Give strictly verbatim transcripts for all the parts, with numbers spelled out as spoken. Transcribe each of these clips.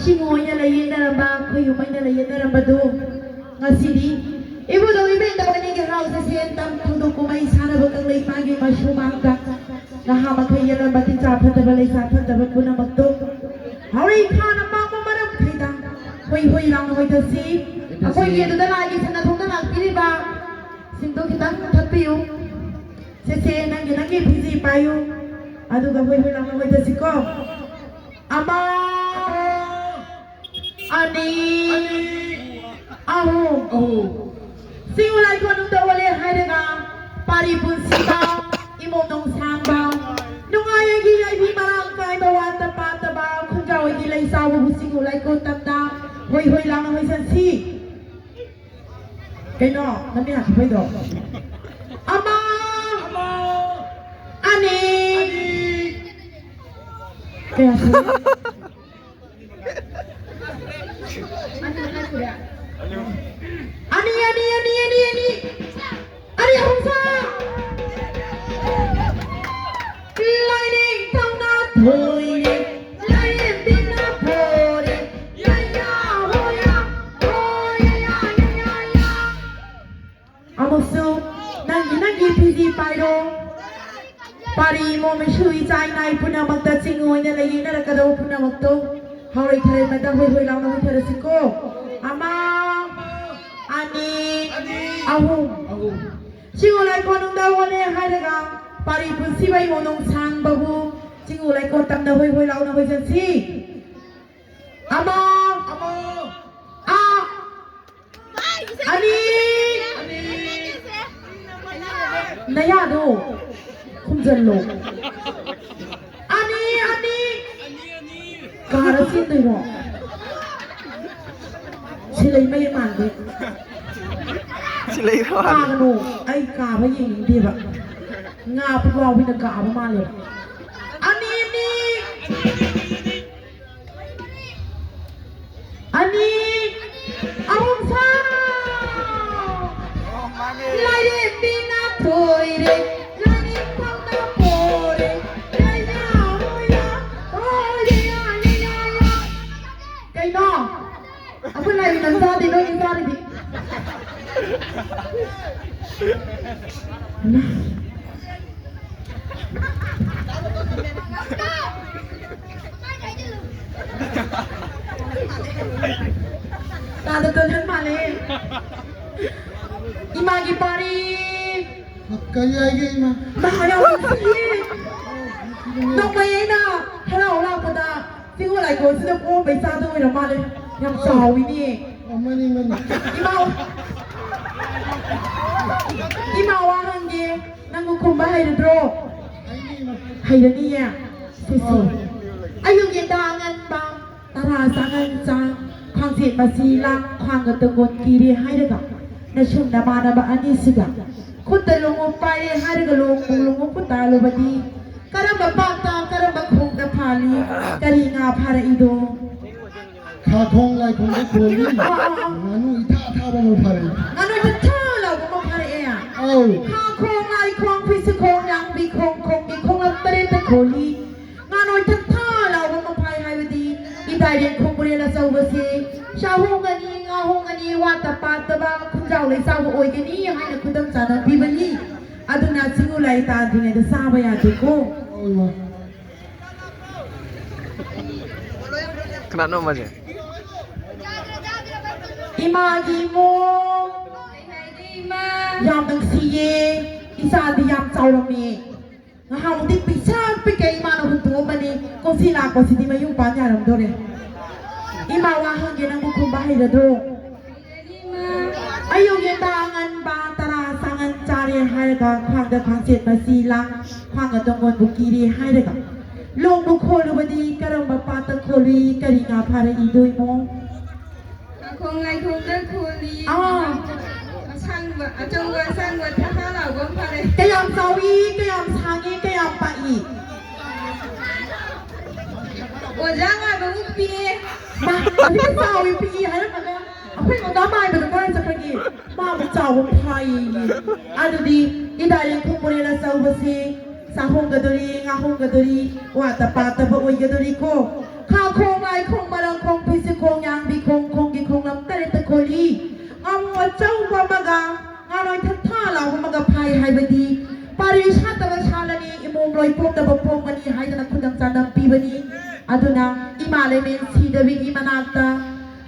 ꯆꯤꯡꯉꯨ ꯑꯣꯏꯅ ꯂꯥꯏꯌꯦꯡꯅꯔꯝꯕ, ꯈꯣꯏꯌꯨꯝ ꯑꯣꯏꯅ ꯂꯥꯏꯌꯦꯡꯅꯔꯝꯕꯗꯨ ꯉꯁꯤꯗꯤ ꯏꯕꯨꯙꯧ ꯏꯕꯦꯟꯗꯧ ꯑꯅꯤꯒꯤ ꯍꯔꯥꯎ ꯆꯦꯆꯦ ꯇꯝ ꯊꯧꯗꯣꯛ ꯀꯨꯝꯍꯩ ꯁꯥꯟꯅꯕ ꯀꯪꯂꯩꯄꯥꯒꯤ ꯃꯁꯨꯃꯥꯡꯗ ꯅꯍꯥ ꯃꯈꯩ ꯌꯦꯜꯂꯝꯕ ꯇꯤꯟꯖꯥ ꯐꯠꯇꯕ ꯂꯩꯁꯥ ꯐꯠꯇꯕ ꯄꯨꯝꯅꯃꯛꯇꯨ ꯍꯧꯔꯩ ꯊꯥꯅ ꯄꯥꯝꯕ ꯃꯔꯝ ꯈꯩꯗ ꯍꯣꯏ ꯍꯣꯏ ꯂꯥꯡꯅ ꯍꯣꯏ ꯇꯧꯁꯤ꯫ ꯑꯩꯈꯣꯏꯒꯤ ꯑꯗꯨꯗ ꯂꯥꯏꯒꯤ ꯁꯟꯅ ꯊꯣꯡꯅ ꯂꯥꯛꯄꯤꯔꯤꯕ ꯁꯤꯡꯗꯣ ꯈꯤꯇꯪ ꯊꯛꯄꯤꯌꯨ꯫ ꯁꯦ, ꯁꯦ, ꯅꯪꯒꯤ, ꯅꯪꯒꯤ ꯐꯤꯖꯤ ꯄꯥꯏꯌꯨ꯫ ꯑꯗꯨꯒ ꯍꯣꯏ, ꯍꯣꯏ, ꯂꯥꯎꯅ ꯍꯣꯏ ꯇꯧꯁꯤꯀꯣ꯫ ꯑꯃ, ꯑꯅꯤ, ꯑꯍꯨꯝ꯫ ꯑꯍꯨꯝ꯫ ꯆꯤꯡ ꯂꯥꯏꯀꯣꯟꯅꯨꯡꯗ ꯑꯣꯜꯂꯦ ꯍꯥꯏꯔꯒ ꯄꯥꯔꯤ ꯄꯨꯟꯁꯤꯕ, ꯏꯃꯣꯝ ꯅꯣꯡꯁꯥꯡꯕ, ꯅꯨꯡꯉꯥꯏ ꯑꯩꯒꯤ ꯌꯥꯏꯕꯤ ꯃꯔꯥꯡ ꯀꯥꯏꯕ ꯋꯥꯠꯇ ꯄꯥꯠꯇꯕ ꯈꯨꯟꯖꯥꯎ ꯑꯩꯒꯤ ꯂꯩ ꯆꯥꯎꯕꯕꯨ ꯆꯤꯡ ꯂꯥꯏꯀꯣꯟ ꯇꯝꯗ ꯍꯣꯏ, ꯍꯣꯏ, ꯂꯥꯎꯅ ꯍꯣꯏ ꯆꯟꯁꯤ꯫ ꯀꯩꯅꯣ ꯅꯃꯤꯡ ꯍꯥꯏꯈꯤꯕꯩꯗꯣ? ꯑꯃ, ꯑꯅꯤ, ꯀꯌꯥ ꯁꯨꯔꯦ? ꯑꯅꯤ, ꯑꯅꯤ, ꯑꯅꯤ, ꯑꯅꯤ, ꯑꯅꯤ, ꯑꯅꯤ, ꯑꯍꯨꯝ ꯁꯥ꯫ ꯂꯥꯏꯅꯤꯡꯊꯧꯅ ꯊꯣꯏꯔꯦ, ꯂꯥꯏꯔꯦꯝꯕꯤꯅ ꯊꯣꯏꯔꯦ, ꯌꯥ, ꯌꯥ, ꯍꯣ, ꯌꯥ, ꯍꯣ, ꯌꯥ, ꯌꯥ, ꯌꯥ, ꯌꯥ, ꯌꯥ꯫ ꯑꯃꯨꯛꯁꯨ ꯅꯪꯒꯤ, ꯅꯪꯒꯤ ꯐꯤꯖꯤ ꯄꯥꯏꯔꯣ꯫ ꯄꯥꯔꯤ ꯏꯃꯣꯝ ꯏꯁꯨ ꯏꯆꯥ ꯏꯅꯥꯏ ꯄꯨꯝꯅꯃꯛꯇ ꯆꯤꯡ ꯑꯣꯏꯅ ꯂꯩꯌꯦꯡꯅꯔꯛꯀꯗꯧꯕ ꯄꯨꯝꯅꯃꯛꯇꯣ ꯍꯧꯔꯩ ꯊꯔꯩ ꯃꯇꯝ ꯍꯣꯏ ꯍꯣꯏ ꯂꯥꯎꯅ ꯍꯣꯏꯊꯔꯁꯤꯀꯣ꯫ ꯑꯃ, ꯑꯅꯤ, ꯑꯍꯨꯝ꯫ ꯆꯤꯡ ꯂꯥꯏꯀꯣꯟꯅꯨꯡꯗ ꯑꯣꯜꯂꯦ ꯍꯥꯏꯔꯒ ꯄꯥꯔꯤ ꯄꯨꯟꯁꯤꯕ ꯏꯃꯣꯝ ꯅꯣꯡꯁꯥꯡꯕꯕꯨ ꯆꯤꯡ ꯂꯥꯏꯀꯣꯟ ꯇꯝꯅ ꯍꯣꯏ ꯍꯣꯏ ꯂꯥꯎꯅ ꯍꯣꯏꯆꯟꯁꯤ꯫ ꯑꯃ, ꯑꯃ, ꯑ, ꯑꯅꯤ, ꯅꯌꯥꯗꯣ ꯈꯨꯝꯖꯜꯂꯣ꯫ ꯑꯅꯤ, ꯑꯅꯤ꯫ ꯀꯥꯔ ꯆꯦꯟꯗꯣꯏꯔꯣ? ꯁꯤꯂꯩ ꯃꯌꯦꯛ ꯃꯥꯟꯗꯦ꯫ ꯁꯤꯂꯩ ꯃꯥꯟꯗꯦ꯫ ꯀꯥꯒꯅꯣ, ꯑꯩ ꯀꯥꯕ ꯌꯦꯡꯅꯤꯡꯗꯦꯕ꯫ ꯉꯥ ꯄꯨꯛꯂꯥꯎꯕꯤꯅ ꯀꯥꯕ ꯃꯥꯜꯂꯦꯕ꯫ ꯑꯅꯤ, ꯑꯅꯤ꯫ ꯑꯅꯤ, ꯑꯍꯨꯝ ꯁꯥ! ꯂꯥꯏꯔꯦꯝꯕꯤꯅ ꯊꯣꯏꯔꯦ, ꯂꯥꯏꯅꯤꯡꯊꯧꯅ ꯄꯣꯔꯦ, ꯌꯥ, ꯌꯥ, ꯍꯣ, ꯌꯥ, ꯍꯣ, ꯌꯥ, ꯌꯥ, ꯌꯥ, ꯌꯥ, ꯌꯥ꯫ ꯇꯥꯗ ꯇꯣꯟꯍꯟ ꯃꯥꯜꯂꯦ꯫ ꯏꯃꯥꯒꯤ ꯄꯥꯔꯤ꯫ ꯀꯔꯤ ꯍꯥꯏꯒꯦ, ꯏꯃꯥ? ꯃꯥ ꯌꯥꯝ ꯅꯨꯡꯁꯤꯌꯦ꯫ ꯅꯣꯡꯃꯩ ꯑꯩꯅ ꯍꯔꯥꯎ ꯂꯥꯛꯄꯗ ꯆꯤꯡꯉꯨ ꯂꯥꯏꯀꯣꯟꯁꯤꯗ ꯄꯣꯝꯕꯩ ꯆꯥꯗ ꯑꯣꯏꯔ ꯃꯥꯜꯂꯦ꯫ ꯌꯥꯝ ꯆꯥꯎꯋꯤꯅꯦ꯫ ꯑꯣ, ꯃꯥꯅꯤ, ꯃꯥꯅꯤ꯫ ꯏꯃꯥ, ꯏꯃꯥ ꯋꯥ ꯍꯪꯒꯦ, ꯅꯪꯕꯨ ꯈꯨꯝꯕ ꯍꯩꯔꯗ꯭ꯔꯣ? ꯍꯩꯅꯤ, ꯏꯃꯥ꯫ ꯍꯩꯔꯅꯤꯌꯦ? ꯁꯦ, ꯁꯦ꯫ ꯑꯥ꯫ ꯑꯌꯨꯛ ꯌꯦꯟꯗꯥ ꯑꯉꯟꯕ, ꯇꯔꯥ ꯆꯥꯉꯟ ꯆꯥ, ꯈ꯭ꯋꯥꯡꯁꯦꯠ ꯃꯆꯤ ꯂꯥꯡ, ꯈ꯭ꯋꯥꯡꯒ ꯇꯣꯡꯒꯣꯟ ꯀꯤꯔꯦ ꯍꯥꯏꯔꯒ, ꯅꯁꯨꯝ ꯅꯃꯥꯟꯅꯕ ꯑꯅꯤꯁꯤꯒ ꯈꯨꯠꯇ ꯂꯣꯡꯎꯞ ꯄꯥꯏꯔꯦ ꯍꯥꯏꯔꯒ ꯂꯣꯡ ꯂꯣꯡꯎꯞ ꯈꯨꯠꯇꯥꯜꯂꯨꯕꯗꯤ ꯀꯔꯝꯕ ꯄꯥꯠꯇ, ꯀꯔꯝꯕ ꯈꯣꯡꯗ ꯐꯥꯜꯂꯤ? ꯀꯔꯤ ꯉꯥ ꯐꯥꯔꯛꯏꯗꯣ? ꯈꯥꯈꯣꯡ ꯂꯥꯏꯈꯣꯡꯗ ꯈꯣꯜꯂꯤ꯫ ꯑꯥ, ꯑꯥ, ꯑꯥ꯫ ꯉꯥꯅꯨ ꯏꯊꯥ ꯊꯥꯕ ꯑꯃ ꯐꯥꯔꯛꯏ꯫ ꯉꯥꯅꯨ ꯏꯊꯥ ꯊꯥ ꯂꯥꯎꯕ ꯑꯃ ꯐꯥꯔꯛꯑꯦ꯫ ꯑꯧ꯫ ꯈꯥꯈꯣꯡ ꯂꯥꯏꯈꯣꯡ ꯐꯤꯁꯤꯈꯣꯡ ꯌꯥꯡꯕꯤꯈꯣꯡ ꯈꯣꯡꯒꯤ ꯈꯣꯡꯂꯞ ꯇꯔꯦꯠꯇ ꯈꯣꯜꯂꯤ꯫ ꯉꯥꯅꯣꯏ ꯊꯛꯊꯥ ꯂꯥꯎꯕ ꯃꯐꯥꯏ ꯍꯥꯏꯕꯗꯤ ꯏꯗꯥꯏꯔꯦꯟ ꯈꯣꯡꯕꯨꯔꯦꯜ ꯑꯆꯧꯕꯁꯦ ꯆꯥꯍꯣꯡꯒꯅꯤ, ꯉꯥꯍꯣꯡꯒꯅꯤ, ꯋꯥꯠꯇ ꯄꯥꯠꯇꯕ ꯈꯨꯟꯖꯥꯎ ꯂꯩꯆꯥꯎꯕ ꯑꯣꯏꯒꯅꯤ ꯍꯥꯏꯅ ꯈꯨꯗꯝ ꯆꯥꯅ ꯄꯤꯕꯅꯤ꯫ ꯑꯗꯨꯅ ꯆꯤꯡꯉꯨ ꯂꯥꯏ ꯇꯥꯗ꯭ꯔꯤꯉꯩꯗ ꯆꯥꯕ ꯌꯥꯗꯦꯀꯣ꯫ ꯑꯣꯏꯃ꯫ ꯀꯅꯥꯅꯣ ꯑꯃꯁꯦ? ꯏꯃꯥꯒꯤ ꯏꯃꯣ꯫ ꯏꯃꯥ꯫ ꯌꯥꯝ ꯅꯨꯡꯁꯤꯌꯦ꯫ ꯏꯆꯥꯗꯤ ꯌꯥꯝ ꯆꯥꯎꯔꯝꯃꯦ꯫ ꯉꯍꯥꯟꯃꯨꯛꯇꯤ ꯄꯤꯛꯁꯛ ꯄꯤꯛꯀꯩ ꯏꯃꯥꯅ ꯍꯨꯟꯗꯣꯛꯑꯝꯕꯅꯤ, ꯀꯨꯝꯁꯤ ꯂꯥꯛꯄꯁꯤꯗꯤ ꯃꯌꯨꯝ ꯄꯥꯟ ꯌꯥꯔꯝꯗꯣꯔꯦ꯫ ꯏꯃꯥ ꯋꯥ ꯍꯪꯒꯦ, ꯅꯪꯕꯨ ꯈꯨꯝꯕ ꯍꯩꯔꯗ꯭ꯔꯣ? ꯑꯌꯨꯛ ꯌꯦꯟꯗꯥ ꯑꯉꯟꯕ ꯇꯔꯥ ꯆꯥꯉꯟ ꯆꯥꯔꯦ ꯍꯥꯏꯔꯒ ꯈ꯭ꯋꯥꯡꯗ ꯈ꯭ꯋꯥꯡꯁꯦꯠ ꯃꯆꯤ ꯂꯥꯡ, ꯈ꯭ꯋꯥꯡ ꯑꯇꯣꯡꯒꯣꯟꯕꯨ ꯀꯤꯔꯦ ꯍꯥꯏꯔꯒ ꯂꯣꯡꯕꯨ ꯈꯣꯜꯂꯨꯕꯗꯤ ꯀꯔꯝꯕ ꯄꯥꯠꯇ ꯈꯣꯜꯂꯨꯏ? ꯀꯔꯤ ꯉꯥ ꯐꯥꯔꯛꯏꯗꯣꯏꯃꯣ? ꯈꯣꯡ ꯂꯥꯏꯈꯣꯡꯗ ꯈꯣꯜꯂꯤ꯫ ꯑꯥ꯫ ꯑꯁꯥꯡꯕ, ꯑꯆꯧꯕ ꯑꯁꯥꯡꯕ ꯊꯥꯊꯥ ꯂꯥꯎꯕ ꯑꯃ ꯐꯥꯔꯦ꯫ ꯀꯌꯥꯝ ꯆꯥꯎꯏ, ꯀꯌꯥꯝ ꯁꯥꯡꯉꯤ, ꯀꯌꯥꯝ ꯄꯥꯛꯏ? ꯑꯣꯖꯥ ꯉꯥꯏꯕ ꯑꯃꯨꯛ ꯄꯤꯌꯦ꯫ ꯃꯥ, ꯑꯗꯨꯛ ꯆꯥꯎꯏ ꯄꯤꯛꯏ ꯍꯥꯏꯔꯝꯃꯒ ꯑꯩꯈꯣꯏ ꯑꯣꯖꯥ ꯃꯥꯏꯕꯗꯣ ꯀꯥꯏ ꯆꯠꯈ꯭ꯔꯒꯦ? ꯃꯥꯕꯨ ꯆꯥꯎꯕ ꯐꯥꯏꯌꯦ꯫ ꯑꯗꯨꯗꯤ ꯏꯗꯥꯏꯔꯦꯟ ꯈꯣꯡꯕꯨꯔꯦꯜ ꯑꯆꯧꯕꯁꯤ ꯆꯥꯍꯣꯡꯒꯗꯣꯔꯤ, ꯉꯥꯍꯣꯡꯒꯗꯣꯔꯤ, ꯋꯥꯠꯇ ꯄꯥꯠꯇꯕ ꯑꯣꯏꯒꯗꯣꯔꯤꯀꯣ꯫ ꯈꯥ ꯈꯣꯡ, ꯂꯥꯏ ꯈꯣꯡ, ꯃꯔꯥꯡ ꯈꯣꯡ, ꯐꯤꯁꯤ ꯈꯣꯡ, ꯌꯥꯡꯕꯤ ꯈꯣꯡ, ꯈꯣꯡꯒꯤ ꯈꯣꯡꯂꯝ ꯇꯔꯦꯠꯇ ꯈꯣꯜꯂꯤ꯫ ꯉꯥꯃꯨ ꯑꯆꯧꯕ ꯑꯃꯒ ꯉꯥꯔꯣꯏ ꯊꯛꯊꯥ ꯑꯃꯒ ꯐꯥꯏ ꯍꯥꯏꯕꯗꯤ ꯄꯥꯔꯤ ꯁꯥꯠꯇꯕ ꯁꯥꯠꯂꯅꯤ, ꯏꯃꯣꯝ ꯂꯣꯏ ꯄꯣꯛꯇꯕ ꯄꯣꯛꯀꯅꯤ ꯍꯥꯏꯗꯅ ꯈꯨꯗꯝ ꯆꯥꯡꯗꯝ ꯄꯤꯕꯅꯤ꯫ ꯑꯗꯨꯅ ꯏꯃꯥ ꯂꯩꯃꯦꯟ ꯁꯤꯗꯕꯤꯒꯤ ꯃꯅꯥꯛꯇ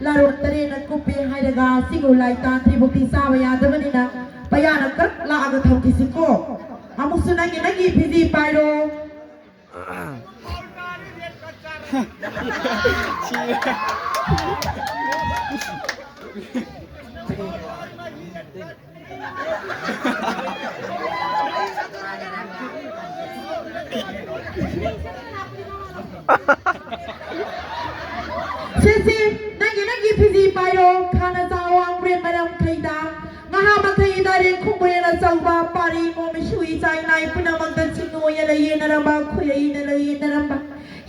ꯂꯥꯔꯣꯟ ꯇꯔꯦꯠꯅ ꯀꯨꯞꯄꯦ ꯍꯥꯏꯔꯒ ꯁꯤꯒꯨ ꯂꯥꯏ ꯇꯥꯟꯗ꯭ꯔꯤꯕꯨꯛꯇꯤ ꯆꯥꯕ ꯌꯥꯗꯕꯅꯤꯅ ꯄꯌꯥꯅ ꯀꯛ ꯂꯥꯛꯑꯒ ꯊꯝꯈꯤꯁꯤꯀꯣ꯫ ꯑꯃꯨꯛꯁꯨ ꯅꯪꯒꯤ ꯅꯪꯒꯤ ꯐꯤꯖꯤ ꯄꯥꯏꯔꯣ꯫ ꯁꯦ, ꯁꯦ, ꯅꯪꯒꯤ, ꯅꯪꯒꯤ ꯐꯤꯖꯤ ꯄꯥꯏꯔꯣ, ꯈꯥꯅ ꯆꯥ ꯋꯥꯡꯕ꯭ꯔꯦꯟ ꯃꯔꯝ ꯈꯩꯗ꯫ ꯉꯍꯥ ꯃꯈꯩ ꯗꯥꯏꯔꯦꯟ ꯈꯨꯝꯕ꯭ꯔꯦꯟ ꯑꯆꯧꯕ, ꯄꯥꯔꯤ ꯃꯣꯃꯤ ꯁꯨꯏ ꯆꯥꯏ ꯅꯥꯏ ꯄꯨꯝꯅꯃꯛꯇ ꯆꯤꯡꯅꯣꯏꯅ ꯂꯩꯌꯦꯅꯔꯝꯕ, ꯈꯨꯌꯩꯅ ꯂꯩꯌꯦꯅꯔꯝꯕ꯫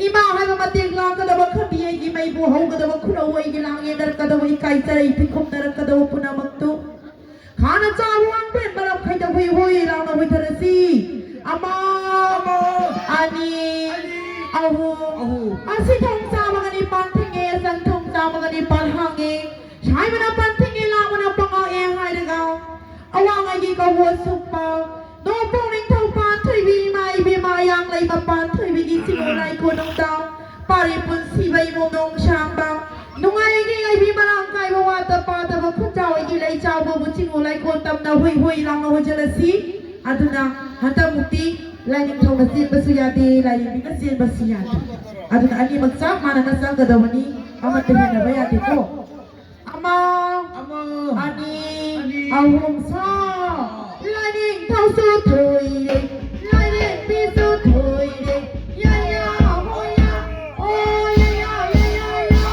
ꯏꯃꯥ ꯍꯥꯏꯕ ꯃꯇꯦꯡ ꯂꯥꯛꯀꯗꯕ ꯈꯟꯕꯤ ꯑꯩꯒꯤ ꯃꯩꯕꯨ ꯍꯧꯒꯗꯕ ꯈꯨꯔꯧ ꯑꯩꯒꯤ ꯂꯥꯡ ꯌꯦꯟꯅꯔꯛꯀꯗꯕ ꯏꯀꯥꯏ ꯆꯔꯩ ꯄꯤꯈꯨꯝꯅꯔꯛꯀꯗꯕ ꯄꯨꯝꯅꯃꯛꯇꯨ ꯈꯥꯅ ꯆꯥꯕ ꯋꯥꯡꯕ꯭ꯔꯦꯟ ꯃꯔꯝ ꯈꯩꯗ ꯍꯨꯏ ꯍꯨꯏ ꯂꯥꯎꯅ ꯍꯨꯏꯊꯔꯁꯤ꯫ ꯑꯃ, ꯑꯃ, ꯑꯅꯤ, ꯑꯅꯤ, ꯑꯍꯨꯝ꯫ ꯑꯍꯨꯝ꯫ ꯑꯁꯤ ꯊꯣꯡ ꯆꯥꯝꯃꯒ ꯅꯤꯄꯥꯟ ꯊꯤꯡꯉꯦ, ꯑꯁꯪ ꯊꯣꯡ ꯆꯥꯝꯃꯒ ꯅꯤꯄꯥꯟ ꯍꯥꯡꯉꯦ꯫ ꯁꯥꯏꯕꯅ ꯄꯥꯟ ꯊꯤꯡꯉꯦ, ꯂꯥꯡꯕꯅ ꯄꯉꯛꯑꯦ ꯍꯥꯏꯔꯒ ꯑꯋꯥꯡꯉꯩꯒꯤ ꯀꯧꯕ ꯁꯨꯛꯄ ꯅꯣꯡꯄꯣꯛ ꯅꯤꯡꯊꯧ ꯄꯥꯟꯊꯣꯏꯕꯤ ꯏꯃꯥ ꯏꯕꯦꯝꯃ ꯌꯥꯡꯂꯩꯃ ꯄꯥꯟꯊꯣꯏꯕꯤꯒꯤ ꯆꯤꯡꯉꯨ ꯂꯥꯏꯀꯣꯅꯨꯡꯗ ꯄꯥꯔꯤ ꯄꯨꯟꯁꯤꯕ ꯏꯃꯨꯡ ꯅꯨꯡ ꯁꯥꯡꯕ ꯅꯨꯡꯉꯥꯏꯒꯤ ꯉꯥꯏꯕꯤ ꯃꯔꯥꯡ ꯀꯥꯏꯕ ꯋꯥꯠꯇ ꯄꯥꯗꯕ ꯈꯨꯟꯖꯥꯎꯒꯤ ꯂꯩ ꯆꯥꯎꯕꯕꯨ ꯆꯤꯡꯉꯨ ꯂꯥꯏꯀꯣꯟ ꯇꯝꯅ ꯍꯨꯏ ꯍꯨꯏ ꯂꯥꯎꯅ ꯍꯨꯖꯤꯜꯂꯁꯤ꯫ ꯑꯗꯨꯅ ꯍꯟꯗꯛꯃꯨꯛꯇꯤ ꯂꯥꯏꯅꯤꯡꯊꯧꯅ ꯆꯦꯟꯕꯁꯨ ꯌꯥꯗꯦ, ꯂꯥꯏꯔꯦꯝꯕꯤꯅ ꯆꯦꯟꯕꯁꯨ ꯌꯥꯗꯦ꯫ ꯑꯗꯨꯅ ꯑꯅꯤꯃꯛ ꯆꯞ ꯃꯥꯟꯅꯅ ꯆꯪꯒꯗꯕꯅꯤ, ꯑꯃꯠꯇ ꯍꯦꯟꯅꯕ ꯌꯥꯗꯦꯀꯣ꯫ ꯑꯃ, ꯑꯃ, ꯑꯅꯤ, ꯑꯅꯤ, ꯑꯍꯨꯝ, ꯁꯥ꯫ ꯂꯥꯏꯅꯤꯡꯊꯧꯁꯨ ꯊꯣꯏꯔꯦ, ꯂꯥꯏꯔꯦꯝꯕꯤꯁꯨ ꯊꯣꯏꯔꯦ, ꯌꯥ ꯌꯥ ꯍꯣ ꯌꯥ, ꯑꯣ ꯌꯥ ꯌꯥ, ꯌꯥ ꯌꯥ ꯌꯥ꯫